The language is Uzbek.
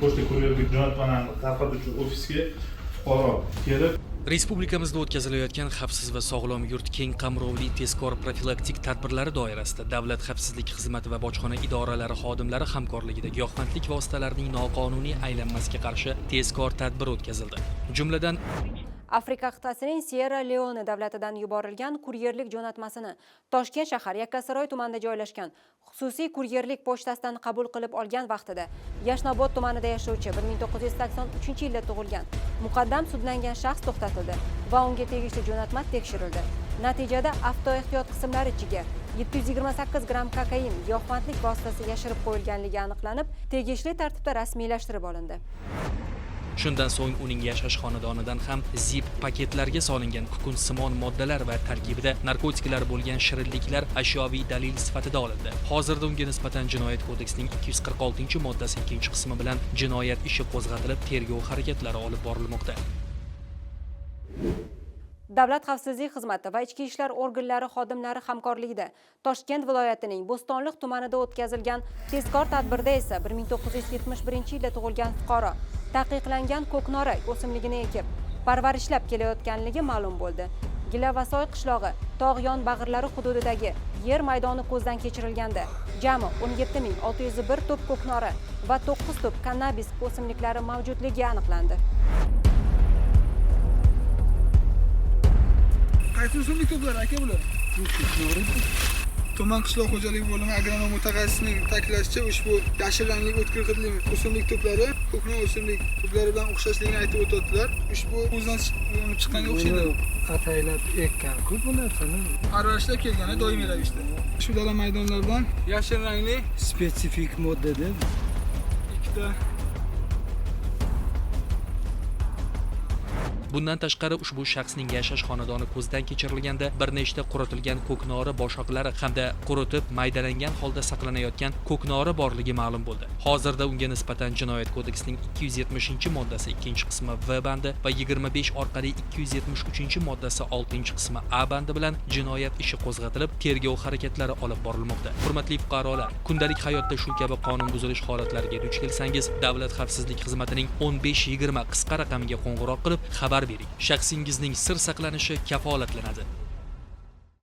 Pochta kuryerlik jo'natmalarni tarqatuvchi ofisga fuqaro kelib Respublikamizda o'tkazilayotgan xavfsiz va sog'lom yurt keng qamrovli tezkor profilaktik tadbirlari doirasida Davlat xavfsizlik xizmati va bojxona idoralari xodimlari hamkorligida giyohvandlik vositalarining noqonuniy aylanmasiga qarshi tezkor tadbir o'tkazildi. Jumladan, Afrika qit'asining Sierra Leone davlatidan yuborilgan kuryerlik jo'natmasini Toshkent shahar Yakkasaroy tumanida joylashgan xususiy kuryerlik pochtasidan qabul qilib olgan vaqtida Yashnobod tumanida yashovchi 1983-yilda tug'ilgan muqaddam sudlangan shaxs to'xtatildi va unga tegishli jo'natma tekshirildi. Natijada avtoehtiyot qismlari ichiga 728 gramm kokain giyohvandlik vositasi yashirib qo'yilganligi aniqlanib, tegishli tartibda rasmiylashtirib olindi. Shundan so'ng uning yashash xonadonidan ham zip paketlarga solingan kukunsimon moddalar va tarkibida narkotiklar bo'lgan shirinliklar ashyoviy dalil sifatida olindi. Hozirda unga nisbatan Jinoyat kodeksining 246-moddasi 2-qismi bilan jinoyat ishi qo'zg'atilib, tergov harakatlari olib borilmoqda. Davlat xavfsizlik xizmati va ichki ishlar organlari xodimlari hamkorligida Toshkent viloyatining Bo'stonliq tumanida o'tkazilgan tezkor tadbirda esa 1971-yilda tug'ilgan fuqaro taqiqlangan ko'knori o'simligini ekib, parvarishlab kelayotganligi ma'lum bo'ldi. Gilavasoy qishlog'i tog' yon bag'irlari hududidagi yer maydoni ko'zdan kechirilganda jami 17601 tup ko'knori va 9 tup kannabis o'simliklari mavjudligi aniqlandi. Qaysi o'simlik to'plari aka bular? Tuman qishloq xo'jaligi bo'limi agronom mutaxassisining ta'kidlashicha, ushbu yashil rangli o'tkir hidli o'simlik to'plari ko'knor o'simlik to'plari bilan o'xshashligini aytib o'tyaptilar. Ushbu o'zidan chiqqanga o'xshaydi. Ataylab ekkan-ku bu narsani. Parvarishlab kelgan doimiy ravishda. Shu dala maydonlardan yashil rangli Spetsifik modda deb ikkita. Bundan tashqari ushbu shaxsning yashash xonadoni ko'zdan kechirilganda bir nechta quritilgan ko'knori boshoqlari hamda quritib maydalangan holda saqlanayotgan ko'knori borligi ma'lum bo'ldi. Hozirda unga nisbatan Jinoyat kodeksining 270-moddasi 2-qismi V bandi va 25 orqali 273-moddasi 6-qismi A bandi bilan jinoyat ishi qo'zg'atilib, tergov harakatlari olib borilmoqda. Hurmatli fuqarolar, kundalik hayotda shu kabi qonun buzilish holatlariga duch kelsangiz, Davlat xavfsizlik xizmatining 1520 qisqa raqamiga qo'ng'iroq qilib xabar bering. Shaxsingizning sir saqlanishi kafolatlanadi.